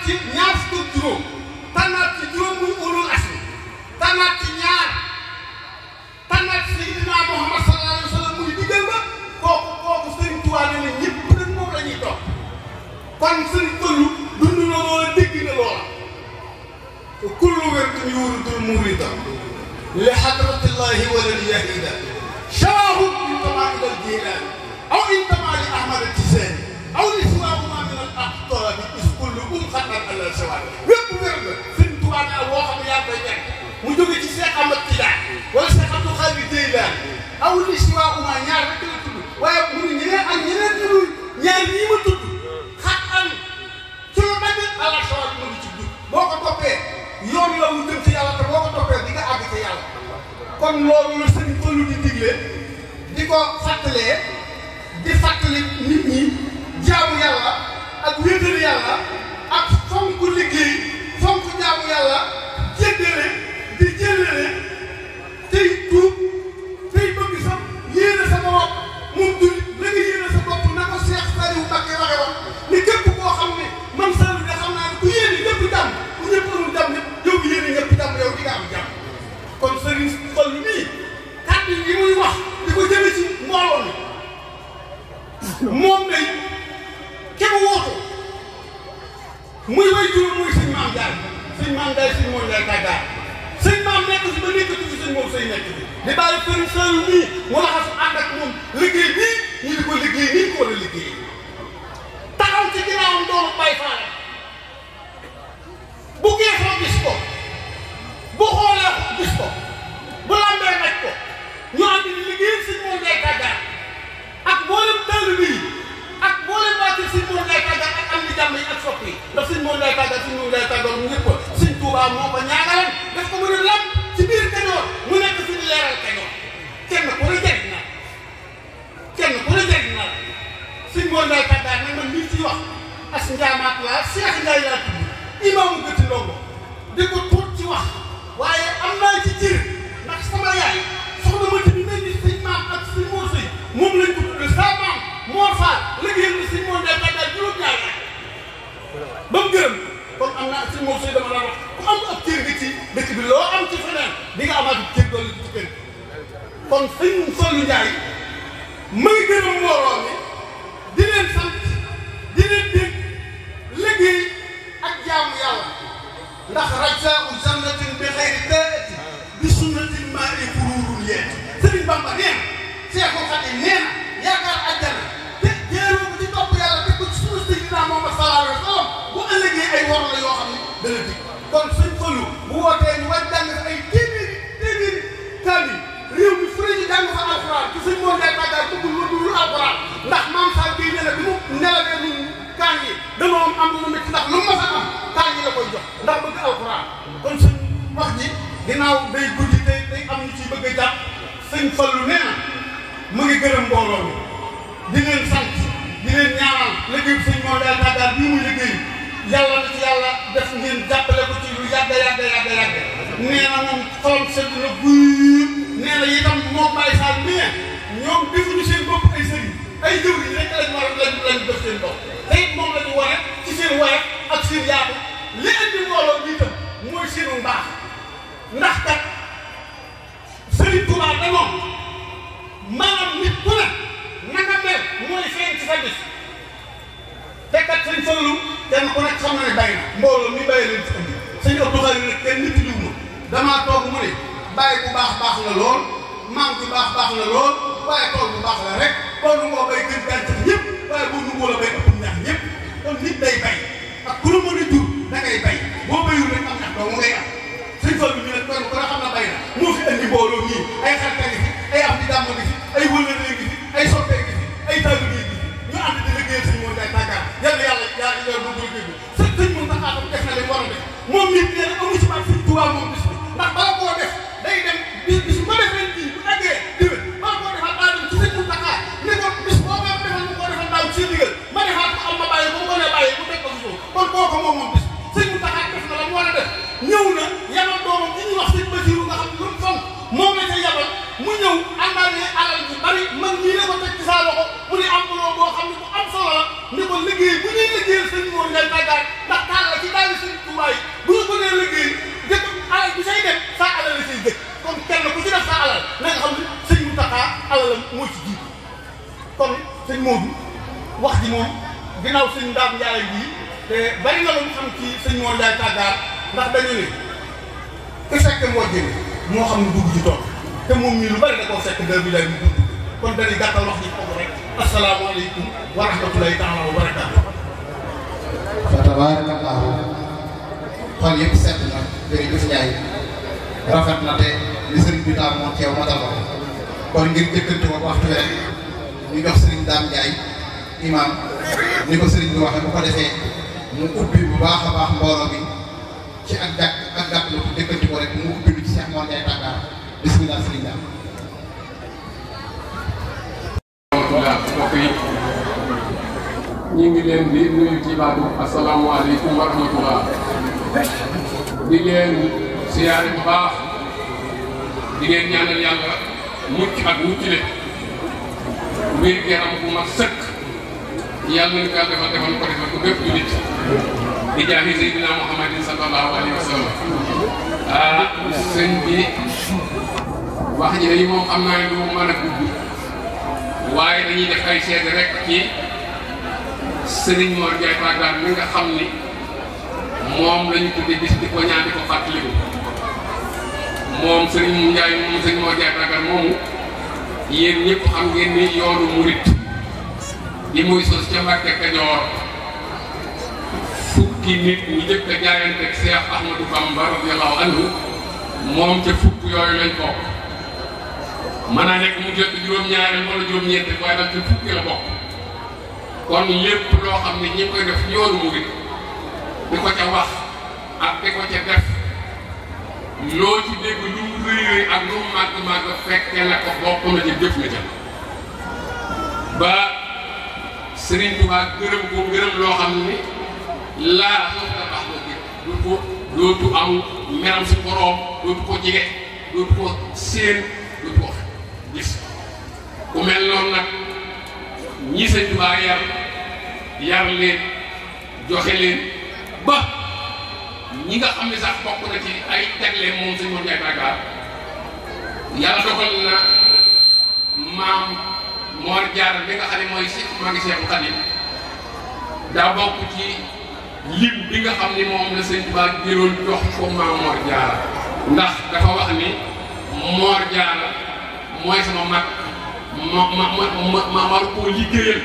ci ñaar fukk juróom tànnaat ci juróom muy ulul asmi tànnaat ci ñaar tànnaat Seydina Muhammad sallallahu alayhi wa sallam muy diggal ba kooku Sëriñ Tuubaa ne ñëpp nag moom la ñuy topp kon Sëriñ Fallu dund na loola dégg na loola kullu wirdin yuridul murida li hadratillahi wala li yahida shawahu intama ila al-jilani aw intama li ahmad at-tijani aw li siwahuma min al-aqtab is kullu xatar ala sawal wépp wér la Sëriñ Tuubaa ne woo xam ne yaa koy nekk mu jóge ci Cheikh Ahmad Tidiane wala Cheikh Abdou Khadir Jeylaani aw li siwahuma ñaar rek la tudd waaye mu ne ñeneen ak ñeneen ñu dul ñaar ñii ma tudd xatar ci lu dagg ala sawal ma ngi ci dugg boo ko toppee yoon la wu jëm ci yàlla te boo ko toppee di nga àgg ci yàlla kon loolu la Sëriñ Fallu di digle di ko fàttalee di fàttali nit ñi jaamu yàlla ak wéetal yàlla ak fonk liggéey fonk jaamu yàlla jéggale di jëllale tey tuub tey bëgg sa yéene sa bopp moom du la nga yéene sa bopp na ko Cheikh Saliou Mbacké waxe woon ni képp koo xam ne man Saliou nga xam naa ne ku yéene ñëpp jàmm ku ñëpp amul jàmm ñëpp yow yéene ñëpp jàmm yow di nga am jàmm kon Sëriñ Fallu nii kàddu yi muy wax di ko jëme ci mbooloo mi moom day kenn wootu muy way juróom muy sëñ Maam Jaara sëñ Maam Jaara sëñ Moor Njaay Tàggaar sëñ Maam nekk si ba nekkatu fi sëñ moom say nekk bi di bàyyi Sëriñ Saliou nii mu laxas ànd ak moom liggéey bii ñu di ko liggéey nii ñu ko war a liggéey taxaw ci ginnaawam doonu Baay Faal bu geesoo gis ko bu xoolee gis ko bu lambee naj ko ñu ànd di liggéey sëñ Moor Njaay Tàggaar ak mboolem taalibe yi ak mboolem waa ci sëñ Moor Njaay Tàggaar ak am ni jàmm yi ak soppi yi ndax sëñ Moor Njaay Tàggaar sëñ Moor Njaay Tàggaar mu ñëpp ko sëñ Tuubaa moo ko ñaagaleen def ko mu ne lam ci biir Kajoor mu nekk fi di leeral Kajoor kenn ku ne jëriñ na kenn ku ne jëriñ na la sëñ Moor Njaay Tàggaar nag man lii ciy wax as njaamaat laa Cheikh Ndiaye laa tudd imaamu gëti ndongo di ko tuut ci wax waaye am naa ci cër ndax sama yaay soxna ma ci mel ni sëñ maam ak sëñ Mor Sëy moom lañ ko tuddee sa maam Mor Fall liggéeyal na sëñ Moor Njaay Tàggaar juróom-ñaari ba mu gërëm kon am naa sëñ Mor Sëy dama daan wax ku am ab cër nga ci dëkk bi loo am ci feneen di nga amaat cër doole ci kër kon sëñ Fallu Njaay may gërëm mbooloo mi di leen sant di leen dégg liggéey ak jaamu yàlla ndax rajaa jannatin bi xayri daati bi sunnatin maa i fururun yee Sëriñ Bamba nee na Seexul Xadiim nee na yaakaar àjjana te jeeroo ko ci topp yàlla teg ko ci sunu Seydina Muhammad sallallahu alayhi wa sallam bu ëllëgee ay wor la yoo xam ne dana dig kon Sëñ Fallu bu wootee ñu war jàng fa ay téeméeri kaamil réew mi fu ñu jàng fa alxuraan ci Sëñ Moor Njaay Tàggaar bëggul lu dul alxuraan ndax maam Sall bii nee na bi mu nelawee ñun kaan yi danoo am lu métti ndax lu ma fa am kaan yi la koy jox ndax bëgg alxuraan kon suñ wax ji ginnaaw day guddi day am ñu ciy bëgg a jàpp Sëñ Fallu nee na mu ngi gërëm mbooloo mi di leen sant di leen ñaanal liggéey Sëñ Moor Njaay Tàggaar bii mu liggéey yàlla na ci yàlla def ngeen jàppale ko ci lu yàgg nee na moom xolam sedd na guy nee na itam moom Baye Fall mais ñoom defuñu seen bopp ay sëriñ ay jëwriñ rek lañu def seen bopp te it moom la ñu wane ci seen woyof ak seen yaatu li indi mbooloo bi itam mooy seenu mbaax ndax kat Sëriñ Tuubaa dañoo maanaam nit ku ne naka mel mooy feeñ ci sa bis te kat Sëñ Fallu kenn ku nekk xam na ne bay na mbooloo mi bàyyi leen ci indi Sëñ Abdou Khadre nag kenn nit liw ma damaa toog mu ne bàyyi bu baax la lool maam bu baax la lool waaye tool bu baax la rek boo nu ngoo bay gën gàncax ñëpp waaye boo nu ngoo la bay ëpp ñax ñëpp kon nit day bay ak ku la mën a jur da ngay bay boo bayul rek am ñax dong ngay am Sëñ Fallu ñu ne kon ku la xam na bay na moo fi indi mbooloo ñii ay xarta ngi fi ay am di dàmm ngi fi ay wëllëre ngi fi ay soppee ngi fi ay tàggu ngi fi ñu ànd di liggéeyal Sëñ Moor Njaay Tàggaar yàlla yaa bu dégg sëñ mën taxaatam def na li war a def moom nit nee na amu ci baat Sëñ Tuubaa moom bis bi ndax bala koo def day dem bis bu ma def leen bii bu eggee diwén bala koo defal daa dem ci sëñ mu taxaar ne ko bis boo ma defal mu ko defal daaw ci ndigal ma defaat ko am ma bàyyi bu ko nee bàyyi bu teg ko suuf kon kooku moom bis sëñ mu taxaar def na la mu war a def ñëw na yabal doomam ci ñuy wax sëñ Basiru nga xam ne lu mu fonk moom la ca yabal mu ñëw àndaale alal ji bari man ñii la ko teg ci saa loxo mu ne am boo xam ne bu am solo la ni ko liggéey bu ñuy liggéeyal Sëñ Moor Njaay Tàggaar ndax taal la ci Modou wax ji moom ginnaaw sëñ Ndam Ndiaye bii te bari na lu mu xam ci sëñ Mor Ndiaye Tàggaar ndax dañu ne ku fekk moo jënd moo xam ne dugg ci tool te moom mii lu bari da koo fekk dër bi lay mu dugg kon dañuy gàttal wax ji foofu rek asalaamaaleykum wa rahmatulahi taala wa barakaatu. fa tabaarakallaahu xol yëpp sedd na jërëjëf Ndiaye rafet na te li sëriñ bi daal moo teew matal ko kon ngir jëkkante ko waxtu rek ñu jox sëriñ Dame Ndiaye imam ni ko sëriñ bi waxee bu ko defee mu ubbi bu baax a baax mbooloo bi ci ak gàtt lu ko jëkkante ko rek mu ubbi lu ci Cheikh Mor Ndiaye Tàggaar bismillah sëriñ Dame. mbokk yi ñu ngi leen di nuyu ci baatu asalaamaaleykum wa rahmatullah di leen siyaare bu baax di leen ñaanal yàlla mucc ak muccule wér gu yaram bu mat sëkk yàlla nañu ko yàlla defal ko bépp jullit di jaahi Seydina Muhammadin sallallahu alayhi wa sallam sëñ bi wax ji dañu moom xam naa ne du mën a gudd waaye dañuy def ay seede rek ci Serigne Mor Ndiaye Tàggaar mi nga xam ni moom lañu tudde bis di ko ñaan di ko fàttaliku moom Serigne Ndiaye moom Serigne Mor Ndiaye Tàggaar moomu yéen ñëpp xam ngeen ni yoonu murit di muy sos ca Mbàkke Kajoor fukki nit ñi jëkk a jaayante ak Cheikh Ahmadou Bamba radiyallahu anhu moom ca fukk yooyu lañ bokk mën naa nekk mu jot juróom-ñaareel wala juróom-ñeent waaye daal ci fukki la bokk kon lépp loo xam ne ñi koy def yoonu murit di ko ca wax ak di ko ca def loo ci dégg lu mu rëy ak lu mu màgg fekke na ko bokk na ci jëf na ca ba Serigne Touba gërëm ko gërëm loo xam ne laa soo ko baax ko dootu am meram si borom dootu ko jege dootu ko séen dootu ko gis ku mel noonu nag ñi Sëñ Tuubaa yar leen joxe leen ba ñi nga xam ne sax bokk na ci ay tegleen moom Sëñ Mor Ndiaye Tàggaar yàlla dogal na maam Mor Jaara bi nga xam ne mooy si maa ngi Seexul Xadiim daa bokk ci lim bi nga xam ne moom la Sëñ Tuubaa jëloon jox ko maam Mor Jaara ndax dafa wax ni Mor Jaara mooy sama mag ma war koo liggéeyal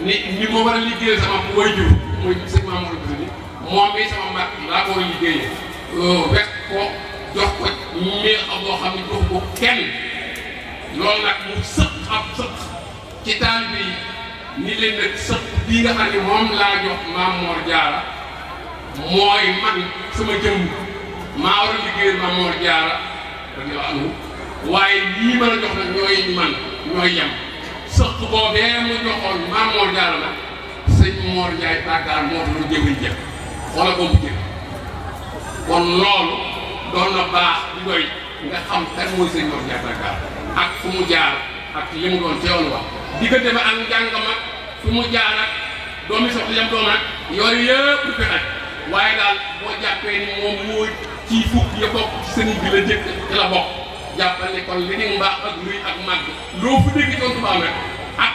ni ma war a liggéeyal sama waajur muy sëñ Mamadou Bousso moom mi sama mag laa ko war a liggéeyal wekk ko jox ko mi xam boo xam ne jox ko kenn loolu nag mu sëq ab sëq ci taalibe yi ni leen nag sëq bii nga xam ne moom laa jox Maam Mor Jaara mooy man sama jëmm maa war a liggéeyal Maam Mor Jaara radiyallaahu anhu waaye lii mën a jox nag ñooy yem sëq boobee mu joxoon Maam Mor Jaara nag Sëñ Mor Ndiaye Tàggaar moo tax lu jëwriñ jëm xoola boobu jëm kon loolu doon na baax di doy nga xam kan mooy Sëñ Mor Ndiaye Tàggaar ak fu mu jaar ak li mu doon teewoon wax diggante ba ak njàngam ak fu mu jaar ak doomi soxla yam doom ak yooyu yëpp du fi xaj waaye daal boo jàppee ni moom moo ci fukk ya bokk ci sëriñ bi la jëkk ci la bokk jàppal ne kon li ni mbaax ak luy ak màgg loo fu dégg doon tubaab rek ak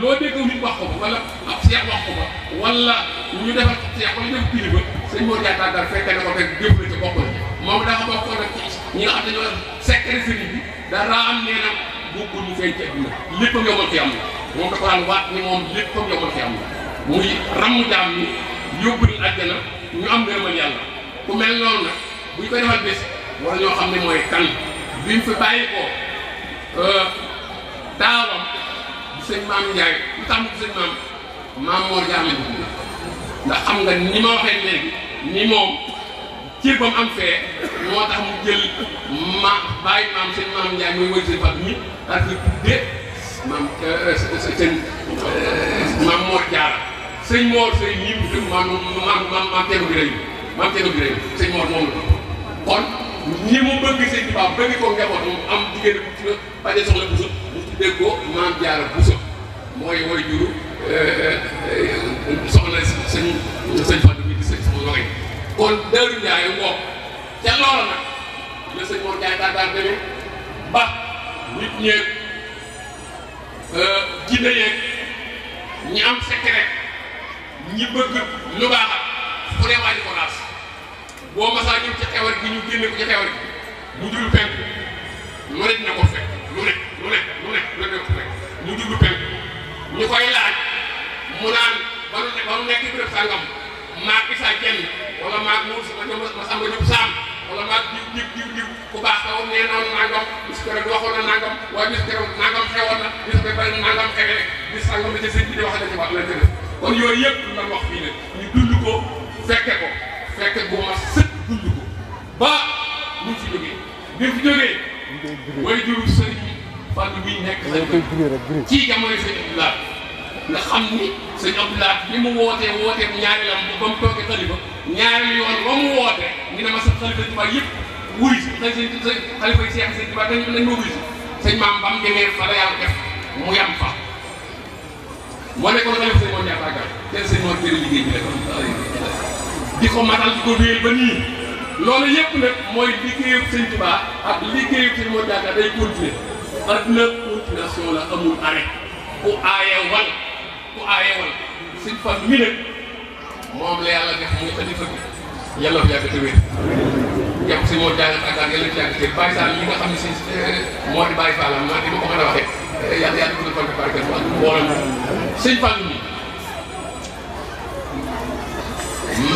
loo dégg nit wax ko ba wala ab seex wax ko ba wala ñu defal seex wala def kilifa Sëñ Mor Ndiaye Tàggaar fekk na ko fekk jëf na ca bokk na moom dafa bokkoon nag ci ñi nga xam ne ñoo secret sëriñ bi dara am nee na bokkul mu feeñ ci àdduna léppam yomal fi am na moom da ko daan waat ni moom léppam yomal fi am na muy ramm jaam ni yóbbu ni àjjana ñu am ngërëmal yàlla ku mel noonu nag buñ ko defal bés wala ñoo xam ne mooy kan bi mu fi bàyyi ko taawam di sëñ Maam Ndiaye lu tax mu di sëñ Maam Mor Jaara lañ ko ndax xam nga ni ma waxee léegi ni moom cër ba mu am fee moo tax mu jël bàyyi maam sëñ Maam Ndiaye mooy woy sëñ Fatou mi daal di tuddee Maam Mor Jaara sëñ Mor sëñ ñi mu dëkk maam teenu bi rëy sëñ Mor moom la kon ñi mu bëgg sëñ Tuubaa bëgg ko njaboot moom am jigéen bu tudd Bade Soxna Bousso mu tuddee ko Maam Jaara Bousso mooy woy juru soxna sëñ Fatou mi di sëñ sama loxo kon Daaru Ndiaye ngoog ca loola nag la Sëñ Mor Ndiaye Tàggaar demee ba nit ñeeg jinne yeeg ñi am secret ñi bëgg lu baax fu ne waa di ko laas boo masaa ñëw ci xewar gi ñu génne ko ci xewar gi mu jublu penk lu ne dina ko fekk lu ne ko fekk mu jublu penk ñu koy laaj mu naan ba nu nekk béréb sàngam maag Issa Dieng wala maag Moussa Masamba Diop Sam wala maag diw ku baax xawoon nee noonu nangam bis keroog waxoon na nangam waaye bis keroog nangam xewoon na bis ba bari nangam xewe rek bis sàngam la ca sëñ bi di wax la ci wax la ca def kon yooyu yëpp lu doon wax fii ne ñu dund ko fekke bu ma sët dund ko ba ñu fi jógee bi fi jógee way juru sëriñ Fallou bi nekk ci jamono sëñ Abdoulaye nga xam ni sëñ Abdoulaye bi mu wootee ñaari lam ba mu toogee xalifa ñaari yoon ba mu woote ngi ne ma sa xalifa Tuubaa yëpp wuy si xalifa yi Seex sëñ Tuubaa nañ ma wuy si sëñ maam ba mu demee fa la yàlla def mu yam fa moo nekkoon xalifa sëñ moo ñaataagal ten sëñ moo tëri liggéey bi nekkoon di ko matal di ko wéyal ba nii loolu yëpp nag mooy liggéeyub sëñ Tuubaa ak liggéeyub sëñ moo ñaataagal day continuer adduna continuation la amul arrêt ku aaye wal sëñ Fall mi nag moom la yàlla def muy xalifa bi yàlla fi yàgg te wér jàpp si moo jàng ak yàlla fi yàgg te Baye Sall mi nga xam ne si moo di Baye Fall ma di ma ko mën a waxee yàlla guddal fan barke mboolem sëñ Fall mi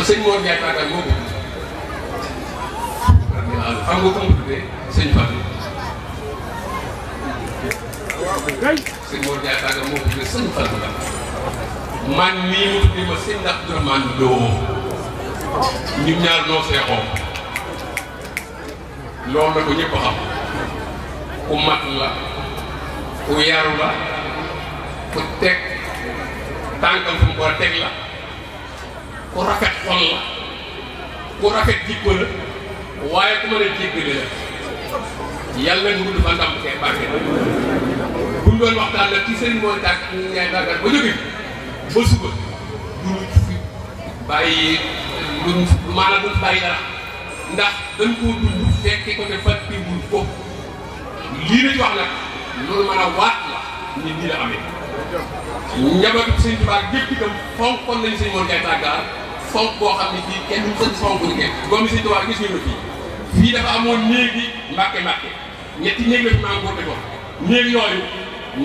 sëñ Mor Ndiaye Tàggal moo ko xam nga ko mu tuddee sëñ Fall sëñ Mor Ndiaye Tàggal moo ko tuddee sëñ Fall man mii mu tuddee ma sëñ Abdourahmane Lo ñun ñaar noo seexoo loolu la ko ñëpp xam ku mat la ku yaru la ku teg tànkam fu mu ko teg la ku rafet xol la ku rafet jikko la waaye ku mën a jéggale la yàlla nga gudd fa ndam kee barke bu ñu doon waxtaan nag ci sëriñ mooy tàgg ñaay tàggat ba jóge ba suba duñu fi bàyyi luñ maanaam duñ bàyyi dara ndax dañ koo dund fekke ko te fàttewul ko lii la ci wax nag loolu mën a waat la nit ñi la amee njabootu sëñ Tuubaa gépp itam fonkoon nañu sëñ Mor Ndiaye Tàggaar fonk boo xam ne kii kenn duñ fonk ñu kenn doomi sëñ Tuubaa gis ñu la fii dafa amoon néegi mbàkke ñetti néeg la fi maa ngi ko néeg yooyu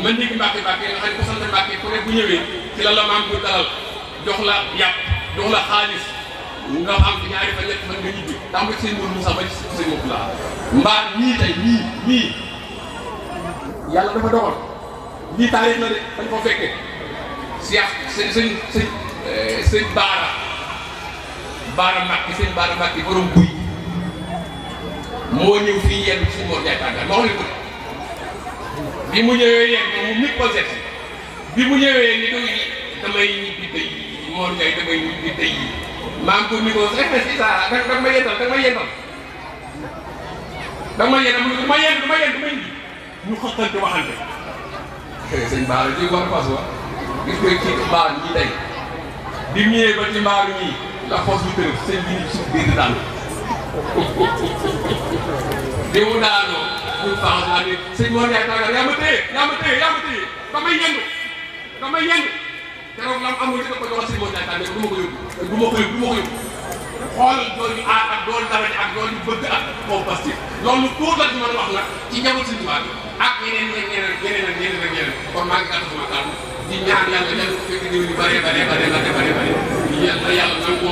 man néegi mbàkke nga xam ne ko sant mbàkke ku ne bu ñëwee ci la la maam bu dalal jox la yàpp jox la xaalis nga am ci ñaari fan ñetti fan nga ñibbi tam ci sëñ Mourou Moussa ba ci sëñ Mourou la mbaa ñii tey ñii yàlla dafa dogal lii taarix la de dañ ko fekkee sëñ Baara Mbàkke borom buy moo ñëw fii yenn ci sëñ Mor Ndiaye Tàggaar ma wax leen ko bi mu ñëwee yenn moom nit ko seet bi mu ñëwee ni doy damay ñibbi tey Mor Ndiaye damay ñibbi tey maam ko ni ko si saa da ma yendal ñu xottante waxante sëñ Baara ji war fas wa gis nga ci mbaar ñi tey bi mu ñëwee ba ci mbaaru ñii la fos bu tërëf sëñ bi ni suuf biir daal bi mu daanoo ñu faax naa ne sëñ Mor Ndiaye Tàggaar yaa ma téye damay yendu keroog lam amul ci ko joxal sëñ Mor Ndiaye Tàggaar du ma ko yóbbu xoolal dool yu aar ak dool daraja ak dool yu bëgg ak foofu pastif loolu tuut la ci mën a wax nag ci njaboot sëñ Tuubaa ak ñeneen kon maa ngi gàttal sama kàddu di ñaan yàlla yàlla ko fekk yu bare yàlla nangu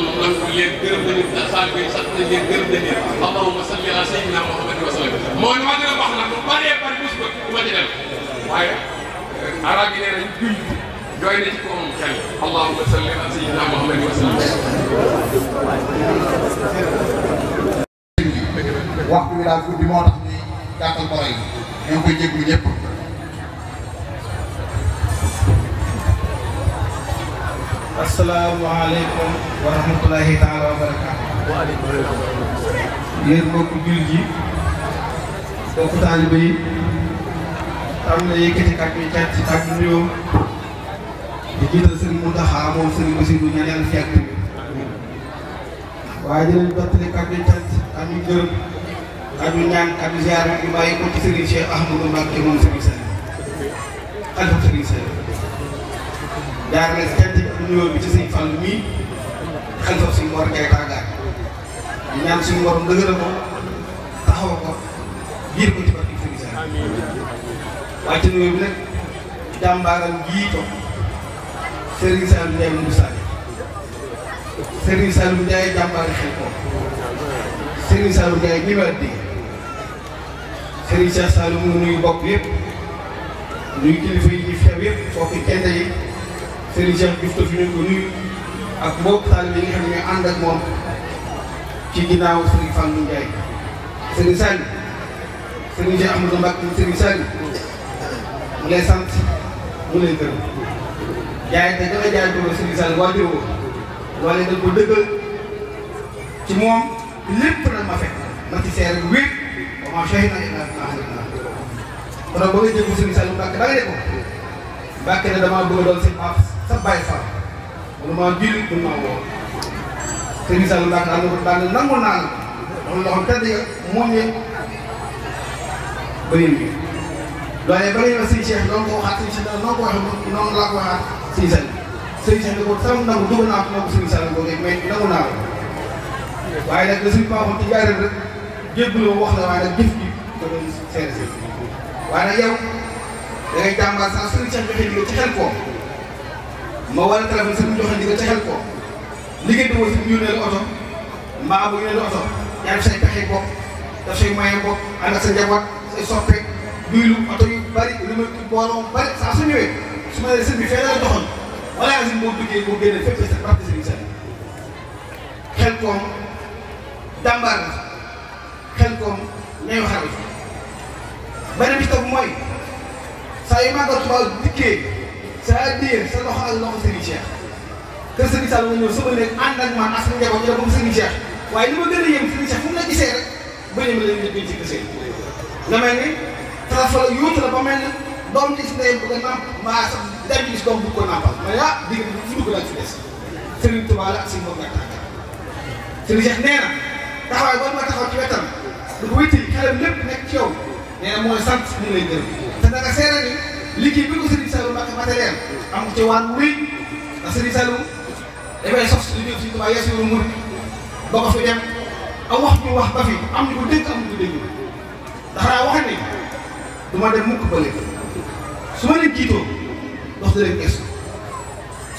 leen gërëm nañu saal bi sax nañ leen gërëm nañ leen allahumma salli ala sayyidina Muhammad wa sallam moo ni ma gën a wax nag lu bëree bëri bés ba du ma ci dem waaye arab yi nee nañ junj jooy na ci kawam xel allahumma salli ala sayyidina Muhammad wa sallam waxtu bi daal guddi moo tax ñuy gàttal boro yi ñoo ngi koy jéglu ñëpp asalaamaaleykum wa rahmatulahi taala wa barakaatu yéen mbokku jullit yi mbokku taaliba yi tam na yëkkati kàddu yi cant ci kàddu nuyoo di jiital sëriñ Mountakha moom sëriñ Bassirou ñaan yàlla fi ak waaye dinañ battali kàddu yi cant kàddu yu gërëm kàddu ñaan kàddu ziar yu bàyyi ko ci sëriñ Cheikh Ahmadou Mbacké moom sëriñ Sall xalifa sëriñ Sall jaarale si cant bi nuyoo bi ci sëñ Fall mii xalifa suñu Mor Ndiaye Tàggaar di ñaan suñu borom dëgëral ko taxaw ko biir ko ci barke Serigne Saliou wàcc nuyoo bi nag jàmbaaram jii toog Serigne Saliou Ndiaye mu Saliou Serigne Saliou Ndiaye jàmbaari xel ko Serigne Saliou Ndiaye ñi ma dégg Serigne Cheikh Saliou mu nuyu bokk yëpp nuyu kilifa yi ñu fi teew yëpp bokk kente yi Serigne Cheikh Diouf fi ñu ko nuyu ak mbokk taalibe yi nga xam ne ñooy ànd ak moom ci ginnaaw Serigne Fallou Ndiaye Serigne Saliou Serigne Cheikh Amadou Mbacke Serigne Saliou mu lay sant mu lay gërëm jaay te danga jaay doole Serigne Saliou waajur woo wala dañ ko dëggal ci moom lépp nag ma fekk ma ci seere bu wér ma shahidna illa bima alimna kon ba nga jël Serigne Saliou Mbacke da nga ne ko Mbacke ne damaa bëgg a doon seen af sa bàyyi Fall wala maa julli mun maa woo Serigne Saliou Mbacke daal nangu naa la loolu loo xam tedd nga moom yëpp bëri bi loolee bëri na Serigne Cheikh doon ko waxaat Serigne Cheikh noonu ko waxee noonu laa ko waxaat Serigne Saliou Serigne Cheikh ne ko sama nangu dugg naa ko moom Serigne Saliou boobu mais nangu naa la waaye nag la suñu baaxoon ci jaaree rek jégguloo wax la waaye nag jëf ji da doon seere si waaye nag yow da ngay jàmbaar saa Serigne Cheikh joxe ndigal ci xel ko ma war a téléphone Serigne joxe ndigal ci xel ko liggéey bi mooy Serigne yónnee la oto mbaa bu yónnee la oto yaa def say pexe bopp daf say moyen bopp ànd ak sa njaboot say soppe duylu oto yu bari li ma booloo bari saa su ñëwee su ma nee sëñ bi fee la doxoon wala asi moo duggee moo génne fépp sa parti Serigne Saliou xel koom jàmbaar na xel koom ñooy xaral beneen bi tam mooy saa yu màggal Tuubaa dikkee sa addiya sa loxo ak loxo Serigne Cheikh kër Serigne Saliou nga ñëw sama nekk ànd ak man ak sama njaboot ñu def moom Serigne Cheikh waaye li ma gën a yëm Serigne Cheikh fu mu la gisee rek ba ñëw leen ñu ci gisee nga mel ni trafa la yóotu la ba mel ni doom ci si ndeyam bëgg a nàmp mbaa sax dem gis doom bëgg ko nàmpal ma ne ah digg fu dugg daal ci des Serigne Touba la ak si mbokk ak tàngaar Serigne Cheikh nee na taxawaay boobu nga taxaw ci wetam du ko wétti xelam lépp nekk ci yow nee na mooy sant mu ngi lay gërëm te naka seere ni liggéey bi ko Serigne Saliou Mbacke matériel am ko ci waan wu rëy ndax Serigne Saliou dafay sos liggéey Serigne Touba yeesu yoonu murid boo ko fi dem am wax ñu wax ba fi am ñu ko dégg am ñu ko dégg ndax daa wax ni du ma dem mukk ba léegi su ma leen jiitoo dox da leen gestu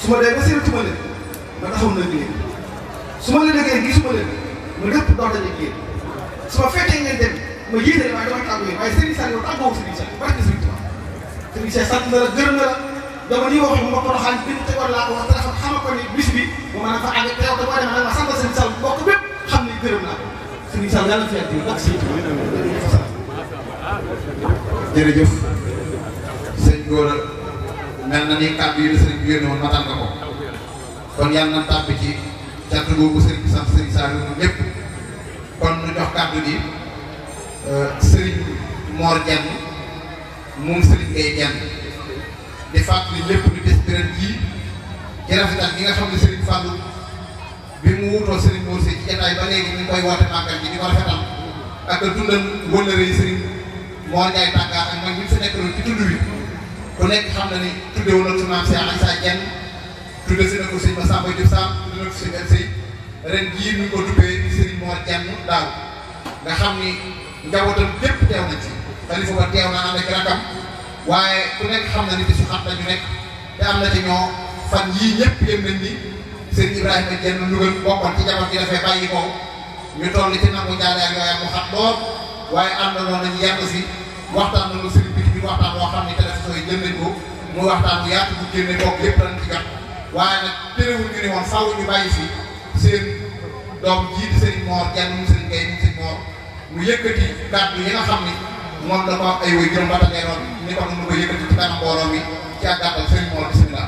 su ma dee ba séenatuma leen ma taxaw na leen su ma leen déggee gisuma leen ma lépp dox dañuy génn su ma fekkee ngeen dem ma jiite waaye dama tàggu yéen waaye Serigne Saliou tàggoo Serigne Saliou barke Serigne Touba Serigne Cheikh sant na la gërëm na la dama ni waxee ma poroxaan bi te war laa ko wax téléphone xamal ko ni bis bi ma mën a fa àgg te yow da boo demee nag ma sant Serigne Saliou bokk bépp xam ni gërëm naa ko Serigne Saliou yàlla fi yàgg ak Serigne Touba jërëjëf sëñ Gora mel na ni kàddu yi la sëriñ bi yónnee woon matal nga ko kon yàlla na tàbbi ci cant boobu sëriñ bi sant sëriñ Saliou ñun ñëpp kon nu jox kàddu gi sëriñ Mor Dieng moom sëriñ Gueye Dieng di fàttali lépp lu des beneen jii ci rafetal gi nga xam ne sëriñ Fallou bi mu wutoo sëriñ Mor Seye ci jotaay ba léegi ñu ngi koy woote màggal gi di ko rafetal ak dundal wëllëre yi sëriñ Mor Ndiaye Tàggaar ak mag ñi fi nekkaloon ci tudd wi ku nekk xam na ni tuddewoon na maam Cheikh Issa Dieng tudde si na ko sëñ Massamba Diop Sam tudde na ko sëñ El Sey ren jii ñu ko duppee sëriñ Mor Dieng daaw nga xam ni njabootam lépp teew na ci xalifa ba teew na ànd ak rakam waaye ku nekk xam na ni bisu xam nañu nekk te am na ci ñoo fan yii ñëpp yëm nañ ni sëriñ Ibrahima Dieng Louga bokkoon ci jamono ji dafay bàyyi ko ñu toll ci nangu jaale ak yooya mu xat lool waaye àndaloon nañu yàgg si waxtaan nañu sëriñ bi waxtaan boo xam ne télévision yi jël nañ ko muy waxtaan bu yaatu bu génne bokk lépp dañ ci jot waaye nag terewul ñu ne woon faaw ñu bàyyi fi seen doom jii di sëriñ Mor Dieng mu sëriñ Gueye mu sëriñ Mor mu yëkkati kàddu yi nga xam ni moom la ko ay way jëm batalee noonu ni ko nu ko yëkkati ci kanam mbooloo mi ci ak gàttal sëriñ Mor bismillah.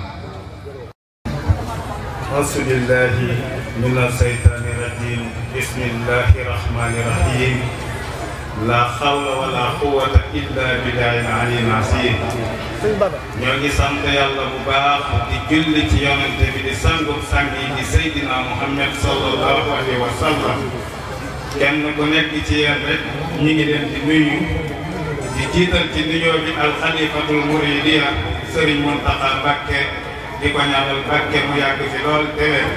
Asubillahi mina seytaani rajim bismillahi rahmani rahim la xawla wala quwwata illa billahi al-aliyyil azim ñoo ngi sant yàlla bu baax di julli ci yonente bi di sangub sang yi di Seydina Muhammad sallallahu alayhi wa sallam kenn ku nekk ci yéen rek ñi ngi leen di nuyu di jiital ci nuyoo bi alxalifatul muridiya Serigne Mountakha Mbacké di ko ñaanal barke mu yàgg fi lool déwén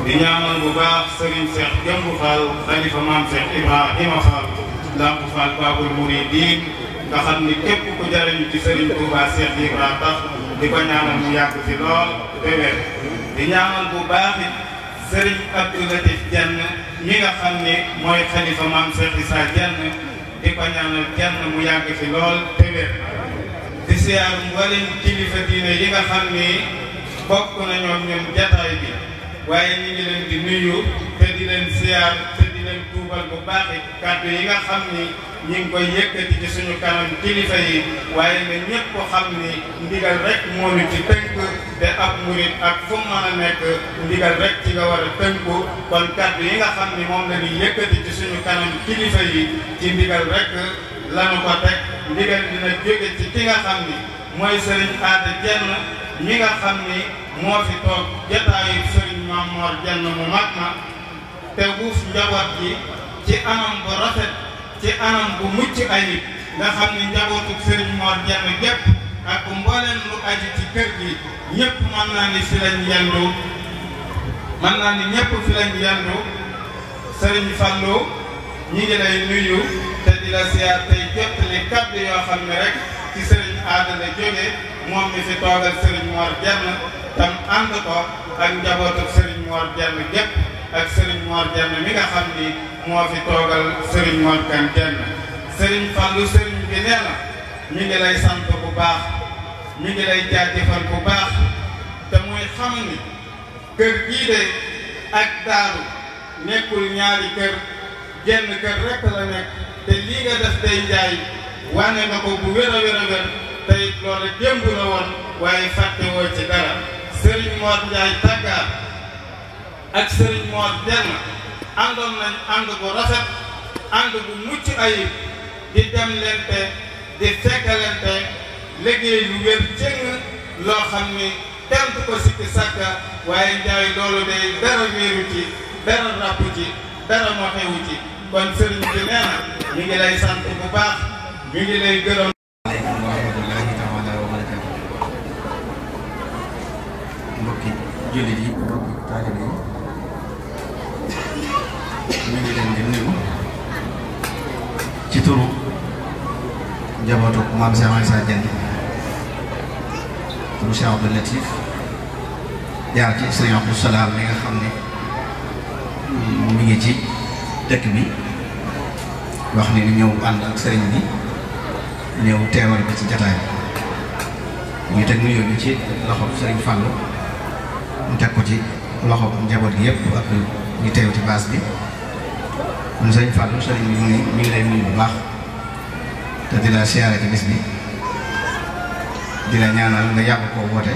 di ñaanal bu baax Serigne Cheikh Jëmbu Fall xalifa maam Cheikh Ibrahima Fall Lamp Fall Babul Mouridine nga xam ni képp ku jariñu ci Serigne Touba Cheikh Ibrahima tax di ko ñaanal mu yàgg fi lool déwén di ñaanal bu baax it Serigne Abdou Latif Jenn mi nga xam ni mooy xalifa maam Cheikh Issa Jenn di ko ñaanal Jenn mu yàgg fi lool déwén di siyaar mboolem kilifa diine yi nga xam ni bokk na ñoom ñun jataay bi waaye ñu ngi leen di nuyu te di leen siyaar te di leen tuubal bu baax it kàddu yi nga xam ni ñu ngi koy yëkkati ci suñu kanam kilifa yi waaye ne ñëpp ko xam ni ndigal rek moo ñu ci tënk te ab murit ak fu mu mën a nekk ndigal rek ci nga war a tënku kon kàddu yi nga xam ni moom la ñuy yëkkati ci suñu kanam kilifa yi ci ndigal rek lanu ko teg ndigal dina jóge ci ki nga xam ni mooy Serigne Aada Jenn mi nga xam ni moo fi toog jotaayu Serigne Mamor Jenn mu mag ma te wuuf njaboot gi ci anam bu rafet ci anam bu mucc ayib nga xam ni njabootu Serigne Mor Jenn gépp ak mbooleem lu aju ci kër gi ñëpp mën naa ni fi lañ yendu mën naa ni ñëpp fi lañ yendu Serigne Fallou ñi ngi lay nuyu te di la siyaar tey jottali kàddu yoo xam ne rek ci Serigne Aada la jóge moom mi fi toogal Serigne Mor Jenn tam ànd ko ak njabootu Serigne Mor Jenn gépp ak Serigne Mor Jenn mi nga xam ni moo fi toogal Serigne Mor Kan Jenn Serigne Fallou Serigne bi nee na mi ngi lay sant bu baax mi ngi lay jaajëfal bu baax te muy xam ni kër gii de ak daaru nekkul ñaari kër genn kër rek la nekk te lii nga def tey njaay wane nga ko bu wér a wér a wér tey loolu démb la woon waaye fàtte woo ci dara Serigne Mor Njaay Tàggaar ak Serigne Mor Jenn àndoon nañ ànd bu rafet ànd bu mucc ayib di dem lente di fekkalente liggéey lu wér cëng loo xam ni kenn du ko sikki sàkka waaye njaay loolu day dara wéeru ci dara ràpp ci dara moxewu ci kon sëriñ bi nee na mi ngi lay sant bu baax mi ngi lay gërëm. Aleykum wa rahmatullahi taala wa barakatu. Mbokki jullit yi mbokki taalibe yi mi ngi leen di nuyu ci turu njabootu maam Cheikh Issa Jenn turu Cheikh Abdou Latif jaar ci Serigne Abdou Salaam mi nga xam ne mi ngi ci dëkk bi wax ni ñëw ànd ak sëriñ bi ñëw teewal bi ci jataay bi ñu teg nuyoo bi ci loxo Serigne Fallou mu teg ko ci loxo njaboot gi yëpp ak ñu teew ci baas bi kon Serigne Fallou sëriñ bi mi ngi lay nuyu bu baax te di la siyaare ci bis bi di la ñaanal nga yàgg koo woote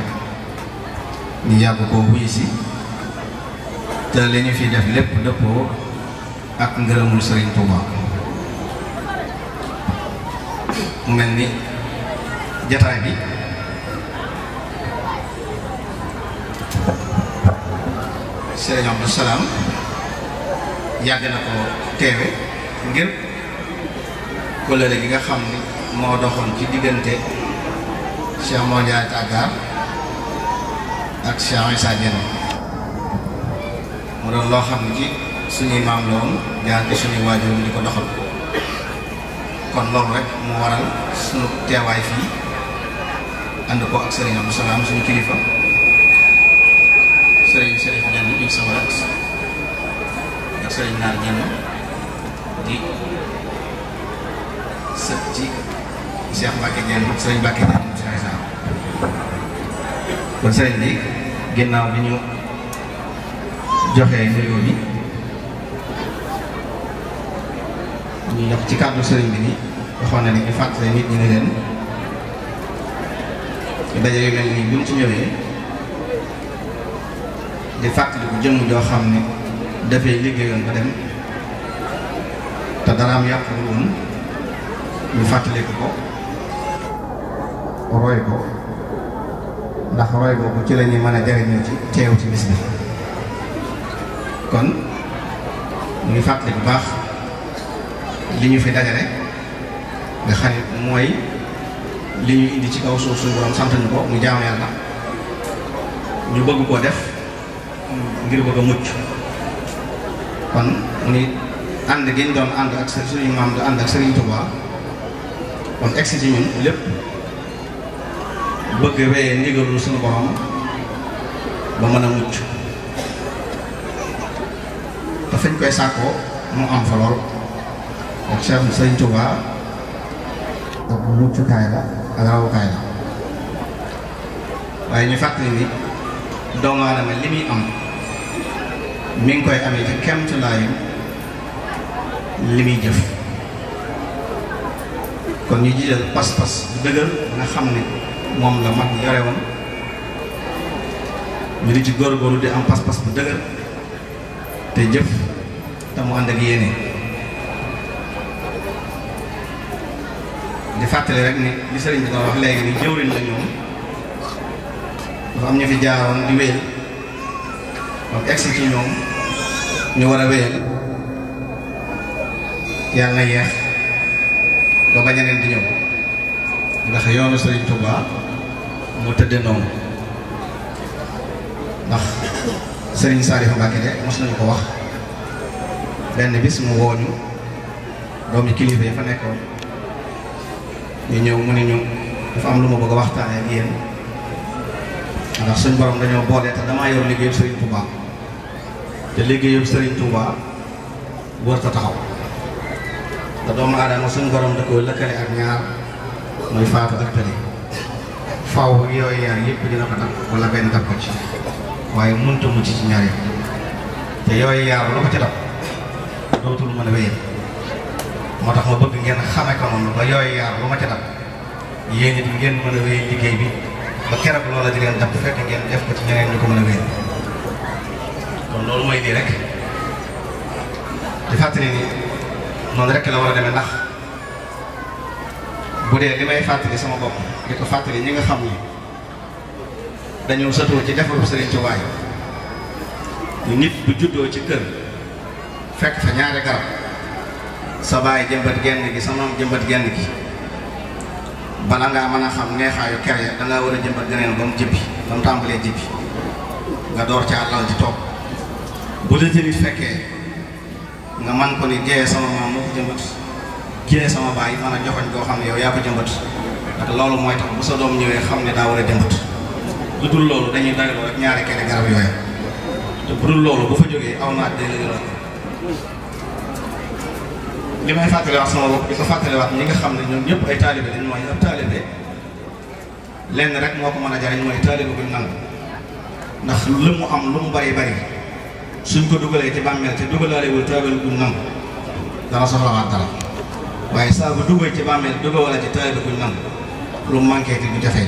ñu yàgg koo wuyu si te li ñu fi def lépp dëppoo ak ngërëmul Serigne Touba mu mel ni jataay bi Serigne Abdou Salaam yàgg na ko teewe ngir kóllëre gi nga xam ni moo doxoon ci diggante Cheikh Mor Njaay Tàggaar ak Cheikh Issa Jenn mu doon loo xam ne ci suñuy maam la woon jaar ci suñuy waajur di ko doxal kon loolu rek mu waral suñu teewaay fii ànd ko ak Serigne Abdou Salaam suñu kilifa Serigne Serif Jenn ñu sama rat ak Serigne Naar Jenn di sët ci Cheikh Mbacke Jenn Serigne Mbacke Jenn Cheikh Issa kon Serigne bi ginnaaw bi ñu joxee nuyoo bi ñu jox ci kàddu Serigne bi ni waxoon na ni ñu fàttali nit ñi ne leen daje yu mel nii bi mu ci ñëwee di fàttali bu jëmm joo xam ne dafay liggéeyoon ba dem te daraam yàqul woon ñu fàttali ko roy ko ndax roy boobu ci la ñuy mën a jariñoo ci teew ci bis bi kon ñu ngi fàttali bu baax li ñu fi dajale nga xam ne mooy li ñu indi ci kaw suuf suñu borom sant ñu ko mu jaamu yàlla ñu bëgg koo def ngir bëgg a mucc kon ni ànd gi ñu doon ànd ak suñu maam di ànd ak Serigne Touba kon egsi ci ñun lépp bëgg wéyee ndigalul suñu borom ba mën a mucc te fañ koy sàkkoo mu am fa lool ak Cheikh Serigne Touba ak muccukaay la ak rawukaay la waaye ñu fàttali ni doomu aadama li muy am mi ngi koy amee ci kemtulaayu li muy jëf kon ñu jiital pas-pas bu dëgër nga xam ne moom la mag yore woon ñu di ci góorgóorlu di am pas-pas bu dëgër te jëf te mu ànd ak yéene di fàttali rek ni li sëriñ bi doon wax léegi ni jëwriñ la ñoom dafa am ñu fi jaaroon di wéyal donc egsi ci ñoom ñu war a wéyal yàlla na yeex ba bañ a leen di ñëw ndax yoonu Sëriñ Touba mu tëddee noonu ndax Sëriñ Saliou Mbacké de mos nañu ko wax benn bis mu woo ñu doomi kilifa yi fa nekkoon ñu ñëw mu ne ñu dafa am lu ma bëgg a waxtaanee ak yéen ndax suñ borom dañoo boole te damaa yor liggéeyu Sëriñ Touba te liggéeyu Sëriñ Touba wër ta taxaw te doomu aadama suñ borom da koy lëkkale ak ñaar muy faatu ak tëli faw yooyu yaar yëpp dina ko dab wala benn dab ko ci waaye mënut a mucc ci ñaar yëpp te yooyu yaar lu ko ci dab dootul mën a wéyal moo tax ma bëgg ngeen xame ko noonu ba yooyu yaar lu ma ci dab yéen it ngeen mën a wéyal liggéey bi ba keroog loola di leen dab bu fekk ngeen def ko ci ñeneen ñu ko mën a wéyal kon loolu mooy lii rek di fàttali ni noonu rek la war a demee ndax bu dee li may fàttali sama bopp di ko fàttali ñi nga xam ni dañoo sëtoo ci defaru Sëriñ Touba yi nit bu juddoo ci kër fekk fa ñaari garab sa baay jëmbat genn gi sa maam jëmbat genn gi bala ngaa mën a xam neexaayu kere dangaa war a jëmbat geneen ba mu jëppi ba mu tàmbalee jëppi nga door ca àllal di toog bu la nit fekkee nga man ko ni géeyee sama maam moo ko jëmbat géeyee sama baay mën a joxoñ koo xam ne yow yaa ko jëmbat ndax loolu mooy tax bu sa doom ñëwee xam ne daa war a jëmbat lu dul loolu dañuy dagaloo rek ñaari kere garab yooyu te bu dul loolu bu fa jógee aw naaj day la gën li may fàttaliwaat sama bopp di ko fàttaliwaat ñi nga xam ne ñoom ñëpp ay taalibe dañ mooy ab taalibe lenn rek moo ko mën a jariñ mooy taalibe buñ nangu ndax lu mu am lu mu bari bari suñ ko dugalee ci bàmmeel te dugalaalewul taalibe buñ nangu dana soxlawaat dara waaye saa bu dugal ci bàmmeel dugal wala ci taalibe buñ nangu lu manqué te du jafeñ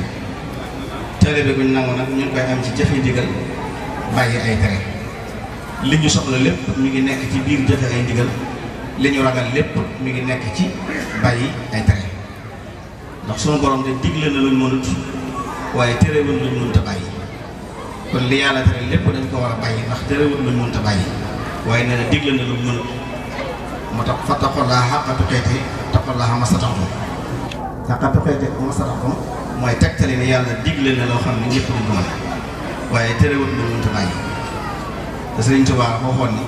taalibe buñ nangu nag ñu ngi koy am ci jëfe ndigal bàyyi ay tere li ñu soxla lépp mi ngi nekk ci biir jëfe ay ndigal li ñu ragal lépp mi ngi nekk ci bàyyi ay tere ndax sunu borom de digle na luñ mënut waaye terewul luñ mënut a bàyyi kon li yàlla tere lépp dañ ko war a bàyyi ndax terewul luñ mënut a bàyyi waaye nee na digle na luñ mënut moo tax fattaqullaaha haqqa tuqaatihi wattaqullaaha mastata'tum haqqa tuqaatihi mastata'tum mooy tegtali ne yàlla digle na loo xam ne ñëpp duñ ko mën waaye terewul luñ mënut a bàyyi te Sëriñ Tuubaa waxoon ni